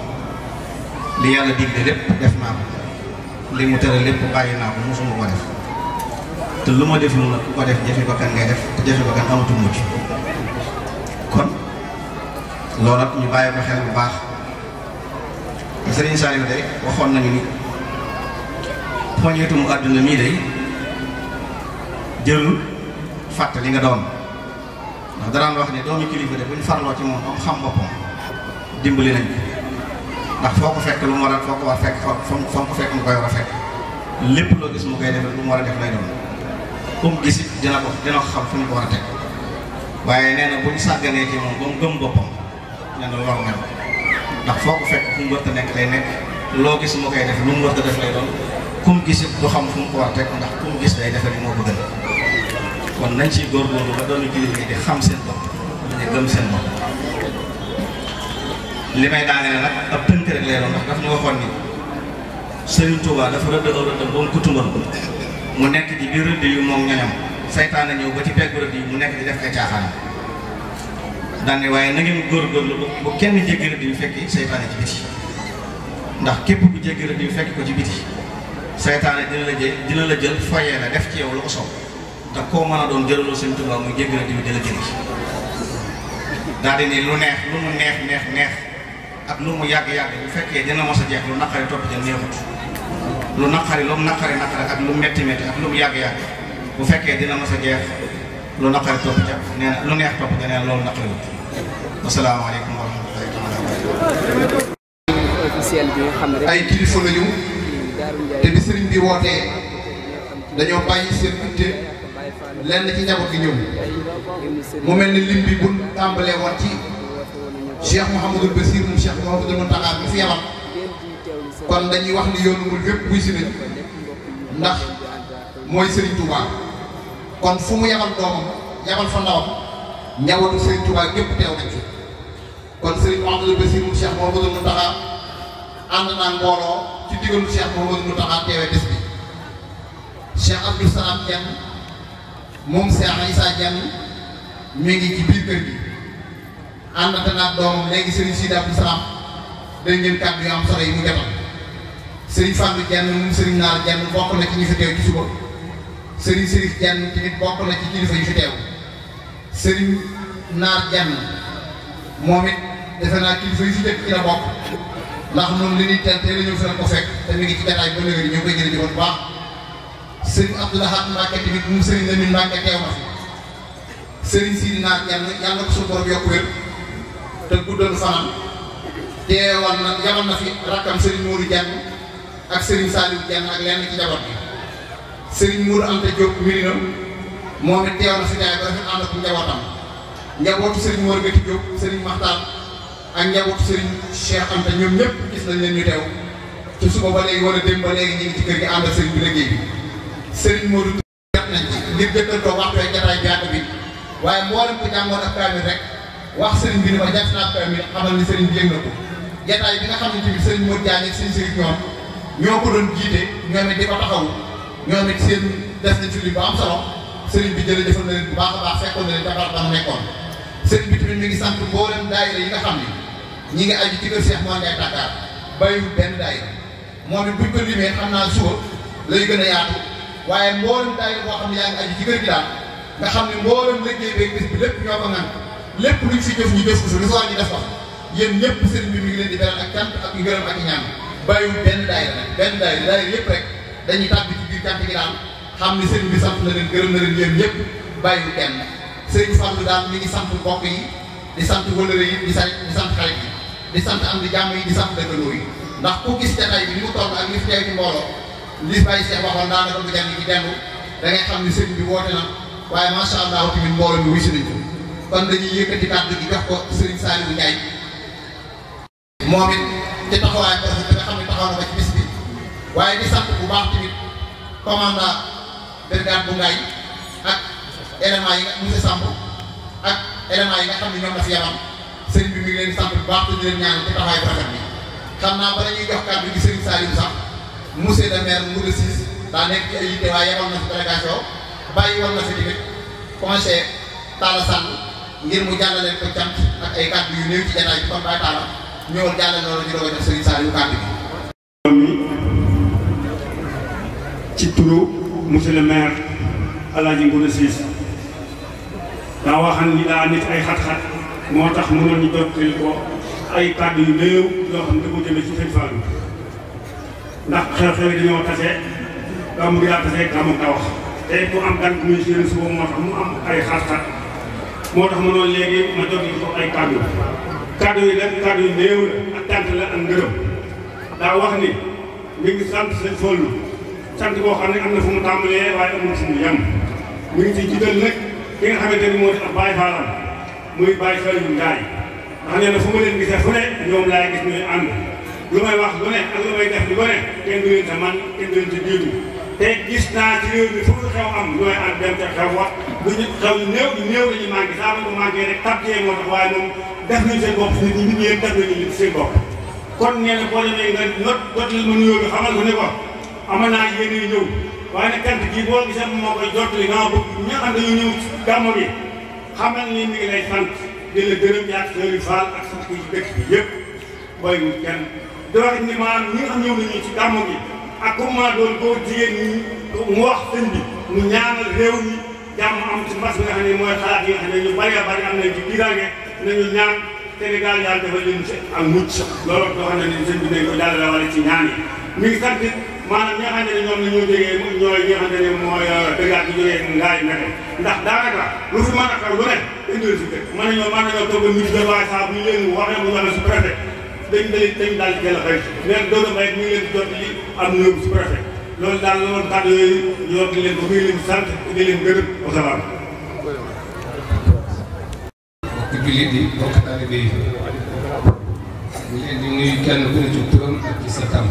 li yàlla digle lépp def naa ko li mu tere lépp bàyyi naa ko mosuma ko def te lu ma def nag ku ko def jëfe bakkan ngay def te jëfe bakkan amatul mucc kon loolu nag ñu bàyyi ko xel bu baax te Sëriñ Saliou day waxoon nañu ni poñeetu mu àdduna mii day jëlul fàtte li nga doon ndax daraan wax ne doomi kilifa de bu ñu farloo ci moom am xam boppam dimbali nañ ndax foo ko fekk lu mu war a foo ko war fekk foo ko fekk mu koy war a fekk lépp loo gis mu koy def lu mu war a def lay doon comme gis it dina ko xam fu ñu ko war a teg waaye nee na bu ñu sàgganee ci moom ba mu gëm boppam nee na lor mel ndax foo ko fekk fu mu war a nekk lay nekk loo gis mu koy def lu mu war a def lay doon comme gis it du xam fu mu ko war a teg ndax comme gis day defee ni moo ko gën kon nañ ciy góorgóorlu ba doon kilifa yi di xam seen bopp dañuy gëm seen bopp. li may daaneel nag ab tënk rek lay doon ndax daf ñu waxoon ni Serigne Touba dafa rëdd aw rëdd ba mu kutumbal mu nekk ci biir rëdd yu moom ñoñam saytaane ñëw ba ci peggu rëdd yi mu nekk di def ay caaxaan daane waaye na ngeen góorgóorlu bu kenn jéggi rëdd yu fekki seytaane ci biti ndax képp ku jéggi rëdd yu fekki ko ci biti seytaane dina la jël foyee la def ci yow lu ko soob te koo mën a doon jëlaloo Sëñ Tuubaa muy jéggi rëdd yu di la jël daal di ni lu neex lu mu neex ak lu mu yàgg-yàgg bu fekkee dina mos a jeex lu naqari topp ca neexut lu naqari ak lu metti ak lu mu yàgg-yàgg bu fekkee dina mos a jeex lu naqari topp ca nee na lu neex topp ca nee na loolu naqari wut. Asalaamaaleykum wa rahmatullahi taala. ay kilifa lañu te bi sëriñ bi wootee dañoo bàyyi seen itte lenn ci njaboot gi ñëw mu mel ni lim bi bu tàmbalee woon ci Cheikh Mouhamadul Basir moom Cheikh Mouhamadul Mountakha bi fi yabal kon dañuy wax ni yoonu mul fépp buy si nañ ndax mooy Serigne Touba kon fu mu yabal doomam yabal fa ndawam njabootu Serigne Touba gépp teew nañ fi kon Serigne Mouhamadul Basir moom Cheikh Mouhamadul Mountakha ànd naa mbooloo ci digalu Cheikh Mouhamadul Mountakha teewee bés bi Cheikh Abdou Salam Dieng moom Cheikh Issa Dieng mi ngi ci biir kër gi àndante naag doomam léegi Serigne Sidi Abdou Salam dégg ngeen kàddu yu am solo yi mu jotal Serigne Fallou Dieng moom Serigne Naar Dieng bokk na ci ñi fi teew ci suba Serigne Serif Dieng tamit bokk na ci kilifa yi fi teew Serigne Naar Dieng moom it defe naa kilifa yi fi njëkk ci la bokk ndax moom li ñuy teel teel a ñëw fi la ko fekk te mi ngi ci jataay ba léegi ñu ngi koy jëlee bu baax Serigne Abdoulaye Mbacke tamit moom Serigne Lamine Mbacke teew na fi Serigne Sidi Naar Dieng yàlla ko suñu borom yokk wér te guddal fanam teewal na yabal na fi rakkam Serigne Mourou Dieng ak Serigne Saliou Dieng ak lenn ci njaboot bi Serigne Mourou Anta Diop Mirina moom it teew na fi jaay ba rafet ànd ak njabootam njabootu Serigne Mor Gati Diop Serigne Makhtar ak njabootu Serigne Cheikh Anta ñoom ñëpp gis nañ leen ñu teew ci suba ba léegi wala démb ba léegi ñu ngi ci kër gi ànd ak Serigne bi liggéey bi Serigne Modou jot nañ ci ngir jëkkantoo waxtu ak jataay biàtt bi waaye mboolem ko jàngoon ak kaamil rek wax Serigne bi ni ma jàpp naa kaamil xamal ni Serigne bi yëg na ko jataay bi nga xam ne tamit Serigne Modou Diagne ak Serigne Serigne ñoo ko doon jiite ñoom it di ko taxawu ñoom it seen def nañ ci li bu am solo Serigne bi jërëjëfal na leen bu baax a baax fekkoon na leen jabar dama nekkoon Serigne bi tamit mi ngi sant mboolem daayira yi nga xam ne ñi ngi aju ci kër Cheikh Mouhamed Ndiaye Dakar bàyyiwul benn daayira moom it buñ ko limee xam naa suba lay gën a yaatu waaye mboolem daayira boo xam ne yaa ngi aju ci kër gi daal nga xam ne mboolem liggéey beeg bis bi lépp ñoo ko ngan lépp luñ fi jëf ñu jëf ko su lu soir ñu def ko yéen ñëpp Serigne bi mi ngi leen di beral ak cant ak ngërëm ak ñaan bàyyiwul benn daayira nag benn daayira yëpp rek dañuy tàbbi ci biir cant gi daal xam ne Serigne bi sant na leen gërëm na leen yéen ñëpp bàyyiwul kenn Serigne Fallou daal mi ngi sant mbokk yi di sant wëlëre yi di sant xarit yi di sant am di jàmm yi di sant dëkkandoo yi ndax ku gis jataay bi ni mu toll ak li fi teew ci mbooloo li Baye Cheikh waxoon daanaka lu jàng ci dellu da ngay xam ni Serigne bi woote na waaye macha allah tamit mbooloo mi wuy si nañ ko kon dañuy yëkkati kàddu gi jox ko Serigne Saliou Ndiaye moom it ci taxawaay bi nga xam ne taxaw na ko ci bis bi waaye di sant bu baax tamit commandant brigade bu Ngaye ak éléments yi nga monsieur Samb ak éléments yi nga xam ne ñoom la fi yabal sëriñ bi mi ngi leen di sant bu baax te di leen ñaan ci taxawaay bu rafet bi xam naa bala ñuy jox kàddu gi Serigne Saliou sax monsieur le maire Ngouda Ciss daa nekk ci ay yitte waaye yabal na fi délégation bàyyi woon na fi tamit conseiller Talla Sall ngir mu jàllaleen ko cant ak ay kàddu yu néew ci jataay bi kon Baye Talla ñëwal jàllale loolu ñu doog a jox Serigne Saliou kàddu gi. ci turu monsieur le maire El Hadj Ngouda Ciss daa waxan ni daa nit ay xat-xat moo tax mënoon ñu jottali ko ay kàddu yu néew yoo xam ne da ko jëmee ci sëñ Fallou ndax xew-xew yi dañoo tase gàmmu gi daa tase gàmmu ka wax te mu am gan muy seen suba moo tax mu am ay xat-xat moo tax mënoon léegi ma jottali ko ay kàddu yi nag kàddu yu néew la ak cant la ak ngërëm daa wax ni mi ngi sant sëñ Fallou sant boo xam ne am na fu mu tàmbalee waaye amul fu mu yem mi ngi ci jiital nag ki nga xamante ni moo di ab Baye Fallam muy Baye Saliou Ndiaye ndax nee na fu ma leen gisee fu ne ñoom laay gis ñuy ànd lu may wax lu ne ak lu may def lu ne kenn du leen te man kenn du leen te jiitu te gis naa ci réew mi fu xew am lu may ànd dem te xew wax bu ñu xew yu néew la ñuy manqué saa ko manqué rek tabtee moo tax waaye moom def nañu seen bopp nit ñi yëpp def nañu seen bopp kon nee na boo demee nga not jottali ma nuyoo bi xamal ko ne ko ama naa yéen ñëw waaye nag cant gi boo gisee moo koy jottali nga bëgg ñi nga xam dañoo ñëw gàmmu bi xamal ni mi ngi lay sant di la gërëm yaag Sëriñ Fall ak sa ci dëkk bi yëpp booy mu kenn di wax ni maanaam ñi nga xam ñëw nañu ci gàmmu gi ak comment doon góor jigéen ñi mu wax sëñ bi mu ñaanal réew mi jàmm am ci mbas bi nga xam ne mooy xalaat yi nga xam ne ñu bari a bari am nañ ci biiraange nañu ñaan Sénégal yàlla dafa leen ci ak mucc loolu doo xam ne ni sëñ bi nañ ko jàllale wala ci ñaan yi mi ngi sant maanaam ñi nga xam ne ñoom la ñoo jógee ñooy ñi nga xam ne mooy dëggaat bi jógee ngaay neke ndax daanaka lu fi mën a xew lu ne indil si dëkk mën nañoo toog nit de waaye saa bu ñu leen waxee mu waxee su préfet dañ daal di teel a xëy mais doona may mi ngi leen di jot li am nuyu su préfet loolu daal la woon kàddu yooyu ñu wax leen ko muy leen sant di leen gërëm wasalaam. mbokki jullit yi mbokki taalibe yi ñu leen di nuyu kenn ku ne ci turam ak ci setam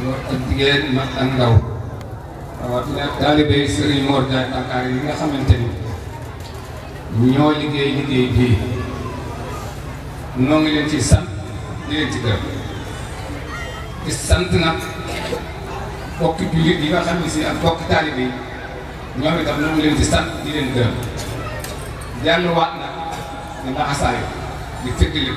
góor ak jigéen mag ak ndaw rawatina taalibe yi Serigne Mor Ndiaye Dakar yi nga xamante ni ñoo liggéey bii noo ngi leen ci sant di leen ci gërëm di sant nag bokki jullit yi nga xam ne si ak bokki taalibe yi ñoom itam noo ngi leen ci sant di leen gërëm jàlluwaat nag di laxasaayu di fëggali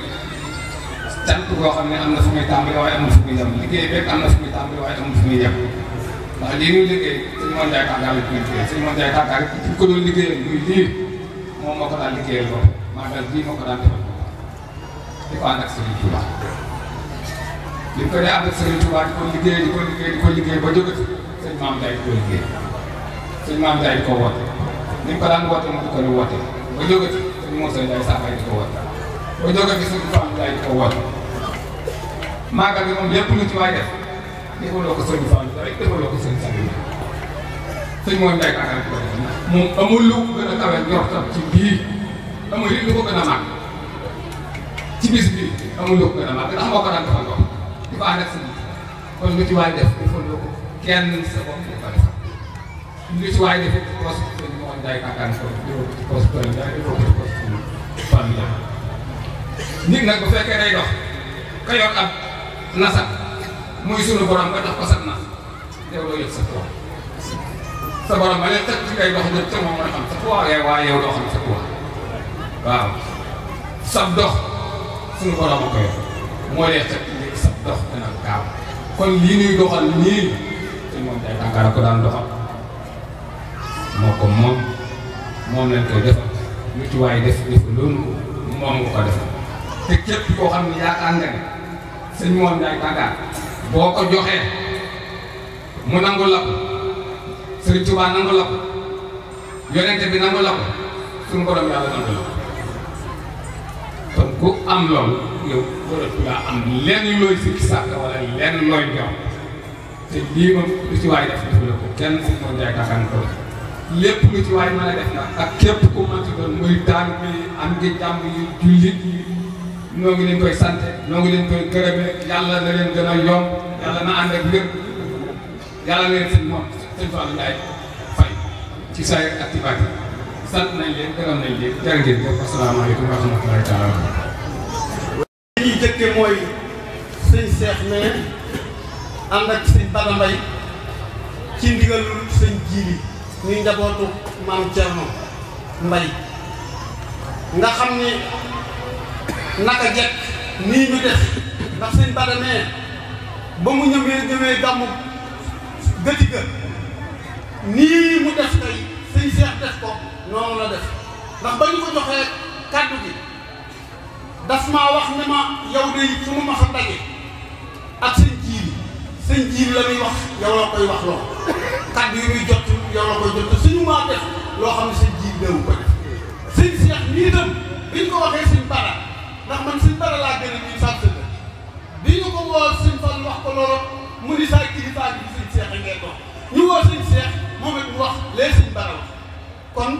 sant boo xam ne am na fu muy tàmbali waaye amul fu muy yem liggéey bépp am na fu muy tàmbali waaye amul fu muy yem ndax lii ñuy liggéey sëñ Mor Ndiaye Tàggaar la ñu liggéey sëñ Mor Ndiaye Tàggaar rek fi ko doon liggéeyal muy lii moom moo ko daan liggéeyal bopp maanaam bii moo ko daan defal di ko ànd ak Serigne Touba li ko dee ànd ak Serigne Touba di ko liggéey ba jóge fi sëñ Maam Ndiaye di ko liggéey sëñ Maam Ndiaye di ko woote ni mu ko daan woote mu di ko woote ba jóge fi sëñ Moussa Ndiaye Sakay di ko woote ba jóge fi sëñ Fall Ndiaye di ko woote màggal bi moom lépp lu ci waay def defaloo ko sëñ Fall rek defaloo ko sëñ Sakay sëñ Mor Ndiaye Tàggaar di ko def moom amul lu gën a kawe njortam ci bii amul lu ko gën a màgg ci bis bii amul lu ko gën a màgg ndax moo ko daan defal ko di ko ànd ak sëñ kon lu ci waay def defaloo ko kenn sa bopp di ko def lu ci waay def it poos sëñ Mor Ndiaye Tàggaar ko defoo ko ci poos Fall Ndiaye defoo ko ci poos Fall Ndiaye nit nag bu fekkee day dox ka yor ab nasat muy sunu borom nga jox ko sat nas yow doo yëg sa poids sa borom ba leen teg ci ngay dox jëm ca moom nga xam sa poids waaye yow doo xam sa poids waaw sab dox sunu borom a ko yor moo lee teg ci sab dox dana gaaw kon lii nuy doxal nii te moom day Tàggaar ko daan doxal moo ko moom lañ koy defal lu ci waaye def loolu moom nga ko defal te képp koo xam ne yaakaar nga ne sëñ Mor Ndiaye Tàggaar boo ko joxee mu nangu la ko Sëriñ Tuubaa nangu la ko yonente bi nangu la ko suñu borom yàlla nangu la ko kon ku am loolu yow waratu laa am lenn looy sikki sàkk wala lenn looy jox te lii moom lu ci waay def la ko kenn sëñ Mor Ndiaye Tàggaar ko lépp lu ci waay mën a def nag ak képp ku mën ci doon muy taal bi am ngi jàmm yu jullit yi noo ngi leen koy sant noo ngi leen koy gërëme yàlla na leen gën a yomb yàlla na ànd ak lépp yàlla na leen sëñ moom sëñ Fall Ndiaye fay ci saa ak ci bàtt sant nañ leen gërëm nañ leen jërë ngeen jëf asalaamaaleykum wa rahmatulahi taala li ñuy jëkke mooy sëñ Cheikh mais ànd ak sëñ Bada Mbaye ci ndigalul sëñ Jiili ñuy njabootu maam Thierno Mbaye nga xam ni naka jekk nii ñu def ndax sëñ Bada mee ba mu ñëwee gàmmu gëti ga nii mu def tey sëñ Cheikh def ko noonu la def ndax ba ñu ko joxee kàddu gi daf maa wax ne ma yow de fu mu ma fa daje ak sëñ Jiili la muy wax yow la koy wax loo kàddu yi muy jot yow la koy jot te suñu maa def loo xam ne sëñ Jiili dewu ko def sëñ Cheikh nii itam biñ ko waxee sëñ Bada ndax man sëñ Bada laa gën a ñuy sant la bi ñu ko woo sëñ Fall wax ko loolu mu ni saa kilifa bi sëñ Cheikh a ngeen dox ñu woo sëñ Cheikh moom it mu wax lee sëñ Bada wax kon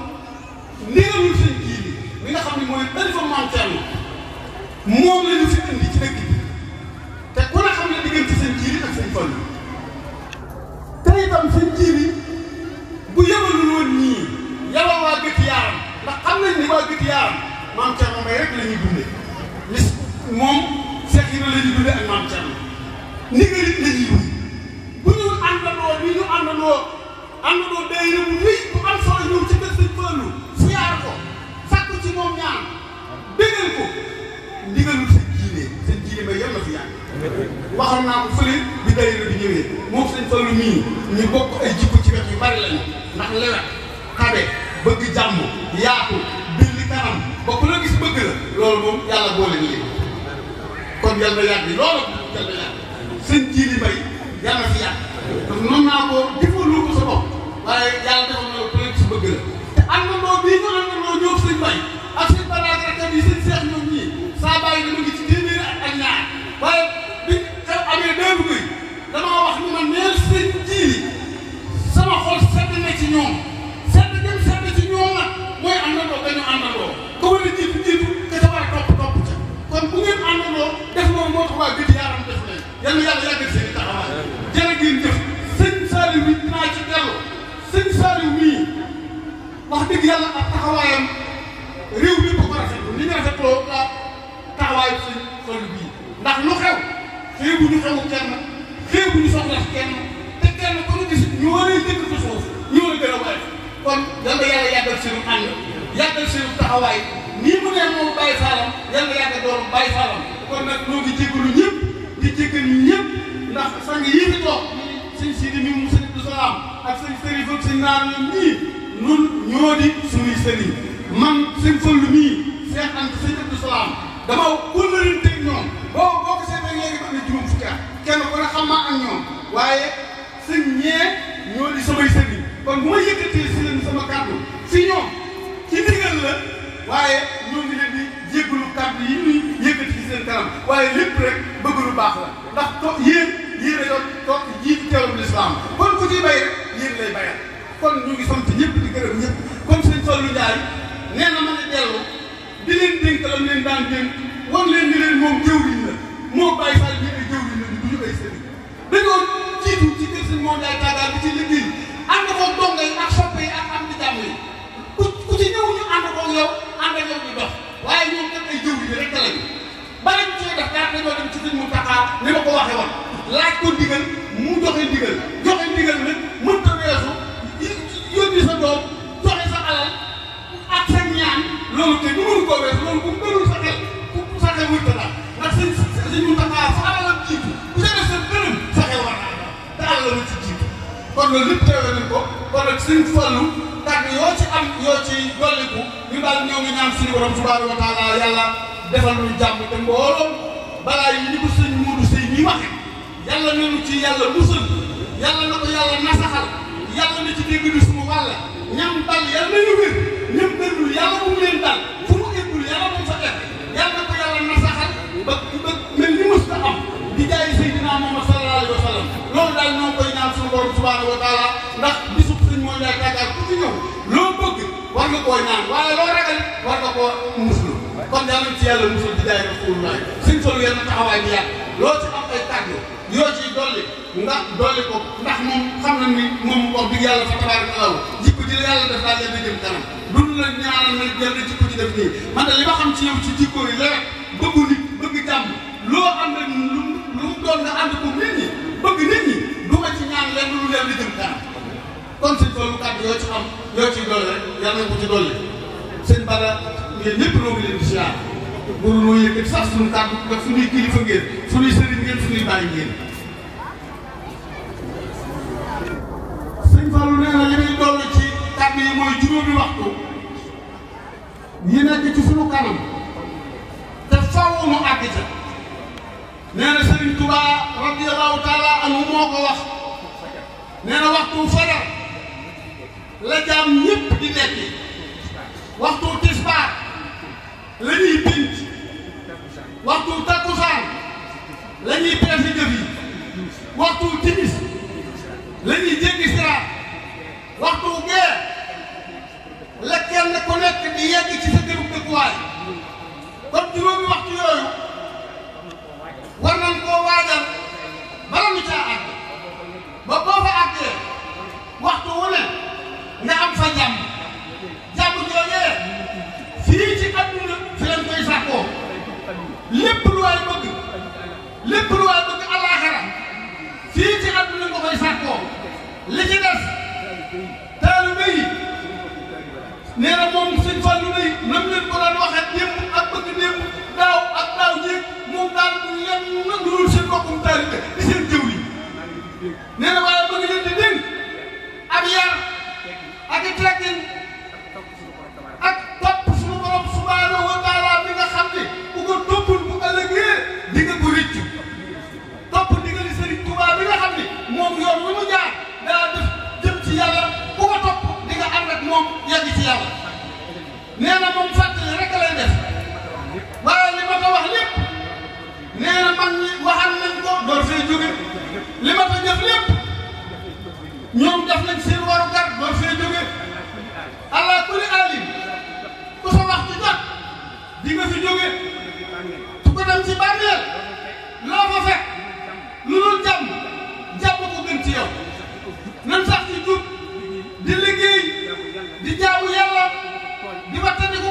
ndigalul sëñ Jiili mi nga xam ne mooy xalifa Maam Thierno moom la ñu fi indi ci dëkk bi te ku ne xam ne diggante sëñ Jiili ak sëñ Fall te itam sëñ Jiili bu yebalul woon ñii yabal waa gëti yaaram ndax xam nañ ni waa gëti yaaram Maam Thierno Mbaye rek la ñuy dundee lis moom Cheikh yi la ñuy dundee ak Maam Thierno ndigal it la ñuy wuy bu ñu àndandoo ni ñu àndandoo daayira bu rëy bu am solo ñëw ci kër sëñ Fallu siyaar ko sàkku ci moom ñaan waxoon naa ko fële bi daayira bi ñëwee moom sëñ Fallu mii ñu bokk ay jikko ci wet yu bari lañu ndax lewet xabe bëgg jàmm yaatu billi kanam ba ku la gis bëgg la loolu moom yàlla boole ñu leen kon yal na yàgg loolu yal na yàgg sëñ Jiili Mbay yal na fi yàgg donc noonu naa ko jëfandoo ko sa bopp waaye yàlla defal na la ku la gis bëgg la te àndandoo bii ñu àndandoo ñëw sëñ Mbay ak sëñ Baraag rakkam yi sëñ Seex ñoom ñii saa bàyyi dama ngi ci téeméeri ak ñaar waaye bi xew amee démb koy damaa wax ni ma neel sëñ Jiili sama xol sedd na ci ñoom sedd dem sedd ci ñoom nag mooy àndandoo dañu àndandoo ko war a jiitu jiitu ka ca war a topp topp ca kon bu ngeen àndandoo def loolu moo tax waa gëj yaaram def leen yal na yàlla yàggal seen i taxawaay jërë ngeen jëf sëñ Saliou bi dinaa ci dellu sëñ Saliou mii wax dëgg yàlla ak taxawaayam réew mi ko rafetlu ni ñu rafetloo la taxawaayu sëñ Fallu bii ndax lu xew xew bu ñu xewu kenn xew bu ñu soxla kenn te kenn ku ñu gis ñu war a dëkk fa suuf ñu war a gën a woyof kon yal na yàlla yàggal seenu ànd yàggal seenu taxawaay nii mu ne moom Baye Fallam yal na yàggal doon Baye Fallam kon nag ñoo ngi jégalu ñëpp di jégalu ñëpp ndax sang yii fi toog sëñ Sidi mi mu sëñ Abdou Salaam ak sëñ Sërif ak sëñ Naar ñoom ñii nun ñoo di suñuy sëriñ man sëñ Fallu mii Seex Anta sëñ Abdou Salaam dama wëllëranteeg ñoom boo ko seetee léegi ba am na juróom fukki at kenn ku ne xam maa ak ñoom waaye sëñ ñee ñoo di samay sëriñ kon bu ma yëkkatee si leen sama kàddu si ñoom ci ndigal la waaye ñoo ngi leen di jéggalu kàddu yi ñuy yëkkati ci seen kanam waaye lépp rek bëgg lu baax la ndax yéen a yor toog jiitu teewlu lislaam kon ku ciy bay rek yéen lay bayal kon ñu ngi sant ñëpp di gërëm ñëpp comme sëñ Fallu Njaay nee na ma ne dellu di leen dénk la leen daan dénk wan leen ni leen moom jëwriñ la moo Baye Fall bi ay jëwriñ la du ñu ay sëriñ dañoo jiitu ci kër sëñ moom Njaay tàggaat bi ci liggéey ànd ko donga yi ak soppe yi ak am di jàmm yi ku ci ñëw ñu ànd ko yow ànd ak yow di dox waaye ñoom kat ay jëwriñ rek lañu bala ñu cee def daal dañoo dem ci sëñ Muntaxa ni ma ko waxee woon laaj ko ndigal mu joxe ndigal nag mënta weesu yónni sa doom joxe sa alal ak sa ñaan loolu te du mënu koo weesu loolu bu gënul sa xel wërta daal ndax sëñ Muntaxa fa alalam jiitu ku ca def sa gërëm sa xel war naa te alal la ci jiitu kon loolu lépp teewee nañ ko kon nag sëñ Fallu kàddu yoo ci am yoo ci dolliku ñu daal ñoo ngi ñaan suñu borom subhanahu wa taala yàlla defal ñu jàmm te mbooloo balaa yi ni ko sëñ Muudu Sëy ñi waxe yàlla nañu ci yàlla musal yàlla na ko yàlla nasaxal yàlla na ci dégg di suñu wàll ñam dal yàlla nañu wér ñam dëggul yàlla bu mu leen dal fu mu eggul yàlla bu mu fa egg yàlla na ko yàlla nasaxal ba mel ni mës ta am di jaay Seydina Muhammad sallallahu alayhi wa sallam loolu daal ñoo koy ñaan suñu borom subhanahu wa taala ndax bisub sëñ mooy Njaay tàggaat ku ci ñëw loo bëgg war nga koo ñaan waaye loo ragal war nga koo muslu kon yàlla ci yàlla musul di jaay Rasulullah sëñ Fallu yàlla na taxawaay bi yàgg loo ci am ay kàddu yoo ciy dolli ndax dolli ko ndax moom xam na ni moom wax dëgg yàlla fa tabaaraka jikko ji la yàlla def daal yàlla jëm kanam dund la ñaanal na jël na jikko ji def nii man de li ma xam ci yow ci jikko yi lewet bëggu nit bëgg jàmm loo ànd ak lu mu doon nga ànd ko nit ñi bëgg nit ñi du ma ci ñaan lenn lu leen di jëm kanam kon sëñ Fallu kàddu yoo ci am yoo ciy dolli rek yàlla na ko ci dolli sëñ Bara ngeen ñëpp noo ngi leen di siyaar buru noo yëkkati sax suñu kàddu ndax suñuy kilifa ngeen suñuy sëriñ ngeen suñuy bàyyi ngeen sëñ Fallu nee na li muy dolli ci kàddu yi mooy juróomi waxtu yi nekk ci suñu kanam te faaw mu àgg ca nee na Sëriñ Tuubaa radiyallahu taala anhu moo ko wax nee na waxtu fajar la jaam ñëpp di nekki waxtu tisbaar la ñuy pénc waxtu takkusaan la ñuy peese jëf yi waxtu timis la ñuy jéggi siraat waxtu gee la kenn ku nekk di yegg ci sa këru dëkkuwaay kon juróomi waxtu yooyu war nañ koo waajal bala ñu caa àgg ba boo fa àggee waxtu wu ne nga am fa jàmm joojee fii ci àdduna fi lañ koy sàkkoo lépp lu waay bëgg àllaaxira fii ci àdduna nga koy sàkkoo li ci des taalibe yi nee na moom sëñ Fallu day nam leen ko daan waxee démb ak bëgg démb daaw ak daaw jéeg moom daal lenn lu yàlla nee na moom fàttali rek lay def waaye li ma ko wax lépp nee na mag ñi waxal nañ ko door fee jóge li ma ko jëf lépp ñoom def nañ seen waru gar door fee jóge allah kulli alim ku sa wax ci jot di nga fi jóge su ko dem ci bàmmeel loo fa fekk lu dul jàmm jàmm ko gën ci yow nan sax ci jub di liggéey di jaamu yàlla di wattandi ko